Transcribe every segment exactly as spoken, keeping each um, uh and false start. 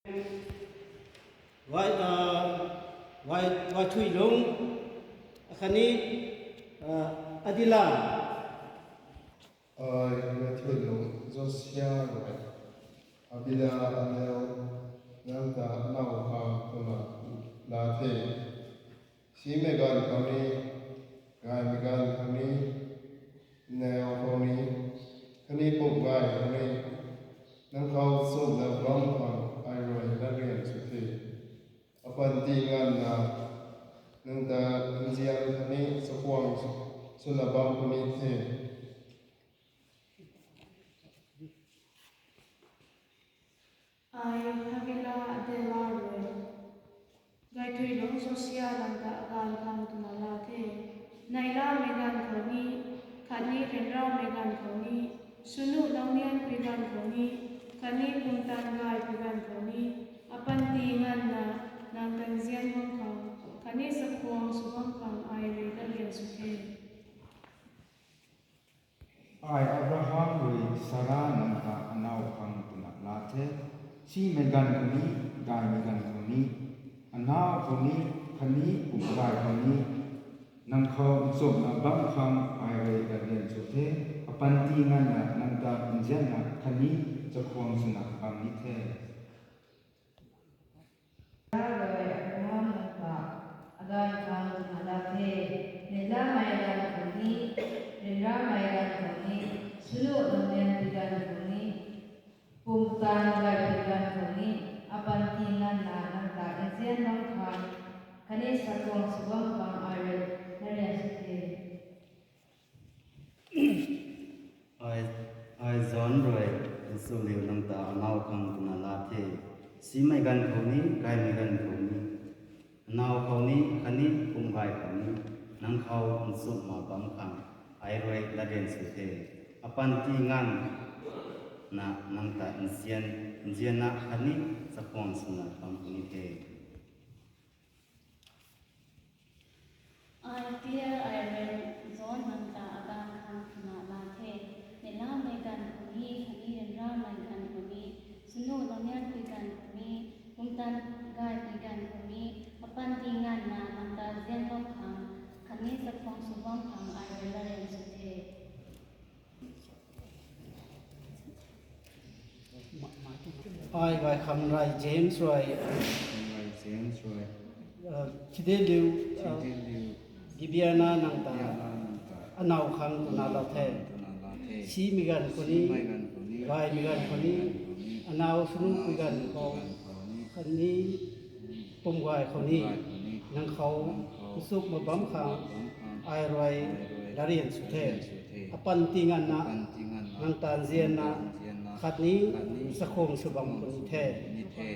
Wai, uh, Wai, Wai Thui Lung, akhatni, uh, Adila. Ai, Wai Thui Lung Josia rui Abila aneu nang ta anau khang twna la the. Simei ganv khou ni, gaymei ganv khou ni, nau khou ni, khatni pum gay khou ni, nang khou nchumhna bam khang ai rui lat rian sw the. Apanty nganvna nang ta nzian khatni chakhwang swna bam puni the. Ai Habila Adela rui Gaithui Lung Josia nang ta aganv khang twna la the. Neihlamei ganv khou ni, khatni ryanramei ganv khou ni, swnu lungnianpui ganv khou ni, khatni pumtan gaypui ganv khou ni, apanty nganvna nang ta nzian bam khang, khatni chakhwang sw bam khang ai rui lat rian sw the. Ai Abraham rui Sara nang ta anau khang twna la the. Simei ganv khou ni, gaymei ganv khou ni, anau khou ni, khatni pum gay khou ni, nang khou nchumhna bam khang ai rui lat rian sw the. Apanty nganvna nang ta nzianna khatni chakhwang swna bam ni the. Sara rui Abraham nang ta aganv khang twna la the. Neihlamei ganv khou ni, ryanramei ganv khou ni, swnu lungnianpui ganv khou ni, pumtan gaypui ganv khou ni, apanty nganvna nang ta nzian bam khang, khatni chakhwang sw bam khang ai rui lat rian sw the. Ai, ai John rui Nsuliu nang ta anau khang twna la the. Simei ganv khou ni, gaymei ganv khou ni, anau khou ni, khatni pum gay khou ni, nang khou nchumhna bam khang ai rui lat rian sw the. Apanty nganvna nang ta nzian, nzianna khatni chakhwang swna bam puni the. Ai Claire, ai rui John nang ta aganv khang twna la the. Neihlamei ganv khou ni, khatni ryanramei ganv khou ni, swnu lungnianpui ganv khou ni, pumtan gaypui ganv khou ni, apanty nganvna nang ta nzian bam khang, khatni chakhwang sw bam khang ai rui lat rian sw the. Ai Gaykham Rai James rui, Gaykham Rai James rui, uh, Chideliu, uh, Chideliu, Bibiana nang ta, Bibiana nang ta, anau khang twna la the. Twna la the. Simei ganv khou ni, simei ganv khou ni, gaymei ganv khou ni, gaymei ganv khou ni, anau swnu pui ganv khou, ganv khou ni, khatni pum gay khou ni, pum gay khou ni, nang khou, nang khou nchumhna bam khang, nchumhna bam khang, ai rui, ai rui lat rian sw the. Lat rian sw the. Apanty nganvna, apanty nganvna, nang ta nzianna, nang ta nzianna, khatni, khatni chakhwang sw bam puni the. Ni the.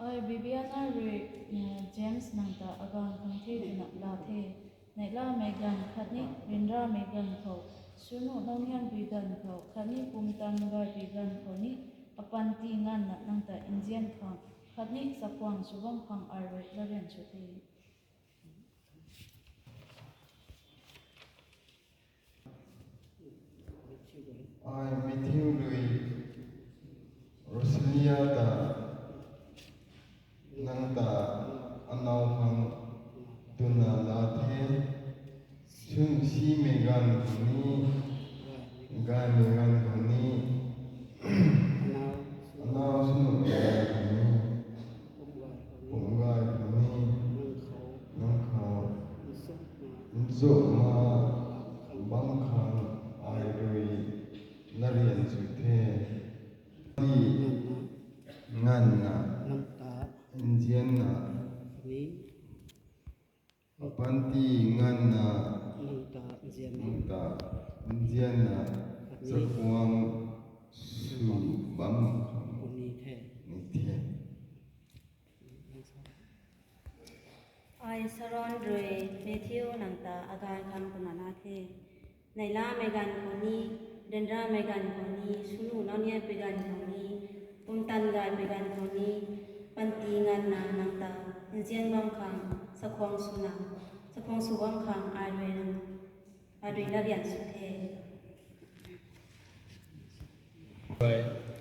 Ai Bibiana rui, eh, James nang ta aganv khang the twna la the. Neihlamei ganv khatni ryanramei ganv khou, swnu lungnianpui ganv khou, khatni pumtan gaypui ganv khou ni, apanty nganvna nang ta nzian khang, khatni chakhwang sw bam khang ai rui lat rian sw the. Ai Matthew rui Rosalia ta nang ta anau khang twna la the. Swn simei ganv khou ni, gaymei ganv khou ni, anau swnu ganv khou ni, pum gay khou ni, nang khou nchumhna bam khang ai rui lat rian sw the. Apanty nganvna, nang ta nzianna, khatni apanty nganvna, nang ta nzianna, nang ta nzianna, khatni chakhwang sw bam khang puni the. Ni the. Ai Sharon rui Matthew nang ta aganv khang twna la the. Neihlamei ganv khou ni, ryanramei ganv khou ni, swnu lungnianpui ganv khou ni, pumtan gaypui ganv khou ni, apanty nganvna nang ta nzian bam khang, chakhwang swna, chakhwang sw bam khang ai rui nang, ai rui lat rian sw the. Ai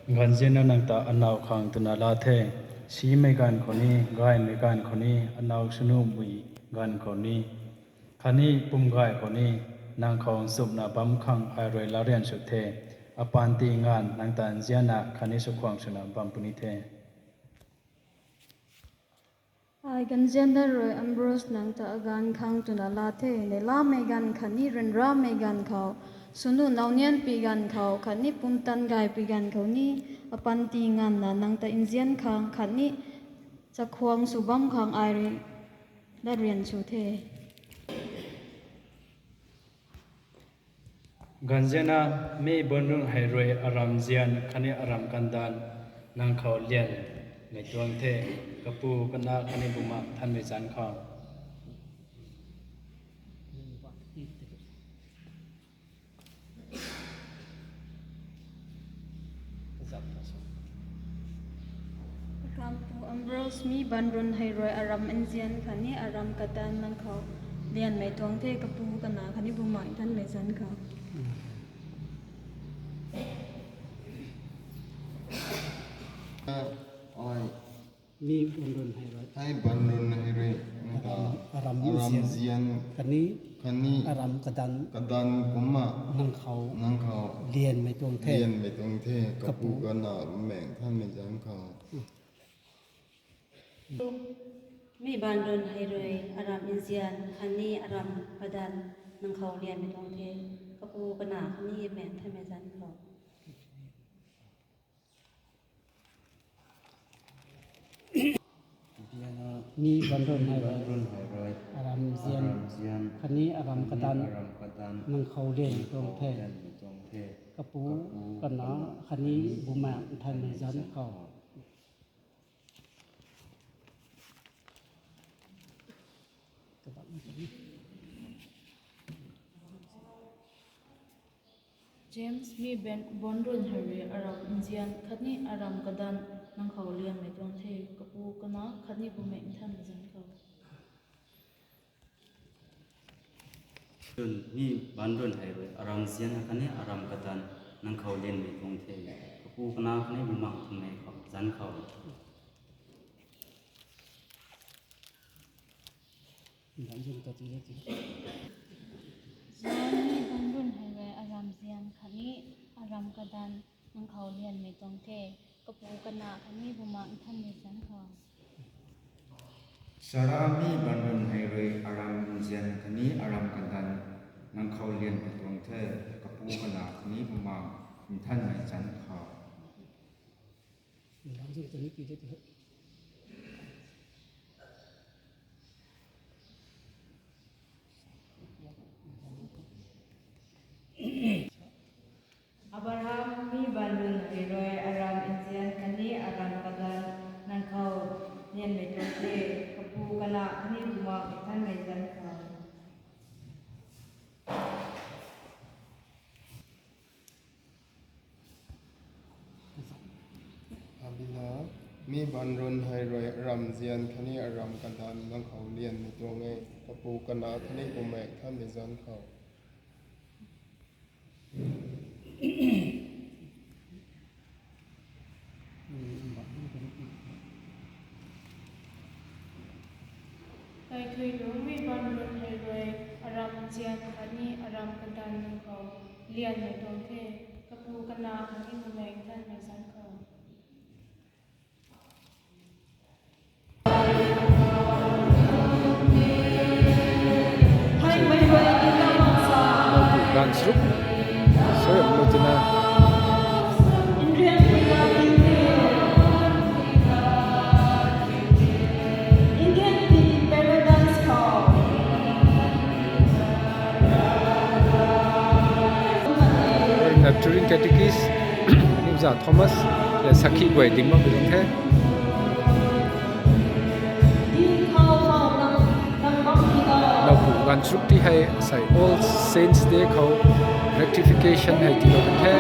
Ganzianna nang ta anow khang twna laa the, simei ganv khou ni, gaymei ganv khou ni, anow swnu mui ganv khou ni, khatni pum gay khou ni, nang khou nchumhna bam khang ai rui latryan sw the. Apanty nganv nang ta nzianna khatni swkhwang swna bam puni the. Ai ganzianna rui Ambrose nang ta aganv khang twna laa the, neihlamei ganv khatni ryanramei ganv khou, swnu nownianpui ganv khou khatni pumtan gaypui ganv khou ni, apanty nganvna nang ta nzian khang khatni chakhwang sw bam khang ai rui latryan sw the. Ganzianna, mi banrun hei rui aram nzian khatni aram kandan nang khou lianmei tuang the, Kapu, Kanac khatni Bumaengh Nthanmei zanc khou. Kapu Ambrose, mi banrun hei rui aram nzian khatni aram kadan nang khou lianmei tuang the, Kapu, Kanac khatni Bumaengh Nthanmei zanc khou. Ai, mi banrun hei rui, ai banrun hei rui, aram, aram nzian khatni, khatni aram kadan, kadan kumna nang khou, nang khou lianmei tuang the, lianmei tuang the, Kapu, Kapu, Kanac, Bumaengh Nthanmei zanc khou. Mi banrun hei rui aram nzian khatni aram kadan nang khou lianmei tuang the, Kapu, Kanac khatni Bumaengh Nthanmei zanc khou. Mi banrun hei rui, banrun hei rui aram nzian, aram nzian khatni aram, khatni kadan, aram kadan nang khou lianmei tuang the, lianmei tuang the, Kapu, Kapu, Kanac, Kanac khatni, khatni Bumaengh Nthanmei zanc khou. James, mi banrun hei rui aram nzian khatni aram kadan nang khou lianmei tuang the, Kapu, Kanac khatni Bumaengh Nthanmei zanc khou. Mi banrun hei rui aram nzian khatni aram kadan nang khou lianmei tuang the, Kapu, Kanac khatni Bumaengh Nthanmei zanc khou. John, mi banrun hei rui aram nzian khatni aram kadan nang khou lianmei tuang the, Kapu, Kanac khatni Bumaengh Nthanmei zanc khou. Sarah, mi banrun hei rui aram nzian khatni aram kadan nang khou lianmei tuang the, Kapu, Kanac khatni Bumaengh Nthanmei zanc khou. Abraham, mi banrun hei rui aram nzian khatni aram kadan nang khou lianmei tuang the, Kapu, Kanac khatni Bumaengh Nthanmei zanc khou. Abina, mi banrun hei rui aram nzian khatni aram kadan nang khou lianmei tuang e, Kapu, Kanac khatni Bumaengh Nthanmei zanc khou. Kaithuilungc, mi banrun hei rui aram nzian khatni aram kadan nang khou lianmei tuang the, Kapu, Kanac khatni Bumaengh Nthanmei zanc khou. Ganv charuk, sorry, Mutuna. Nurturing Catechist, Nimza Thomas, le sakhi guay ding bam biding the. Napu ganv charuk ti hei sei All Saints Day khou rectification hei tiilou kan the.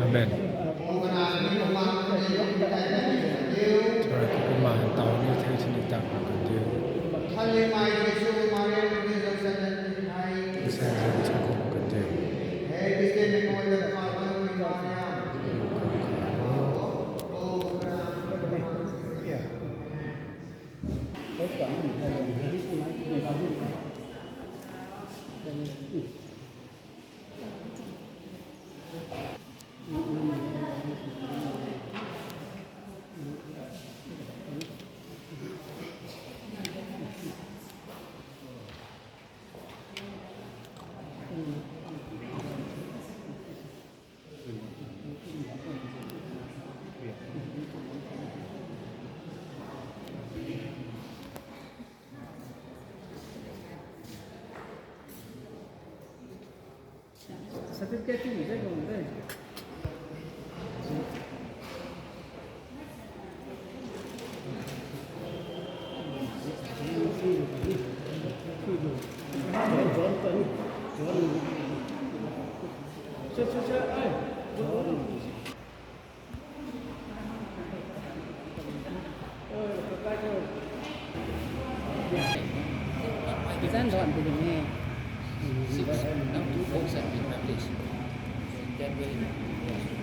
Amen. Tara kumna tau ni thei sini tak kan diu. Isa zan sa kum kan diu. Certificate tu mei zai guang de. Zan duan ti ding e. Six, now two books have been published. That way,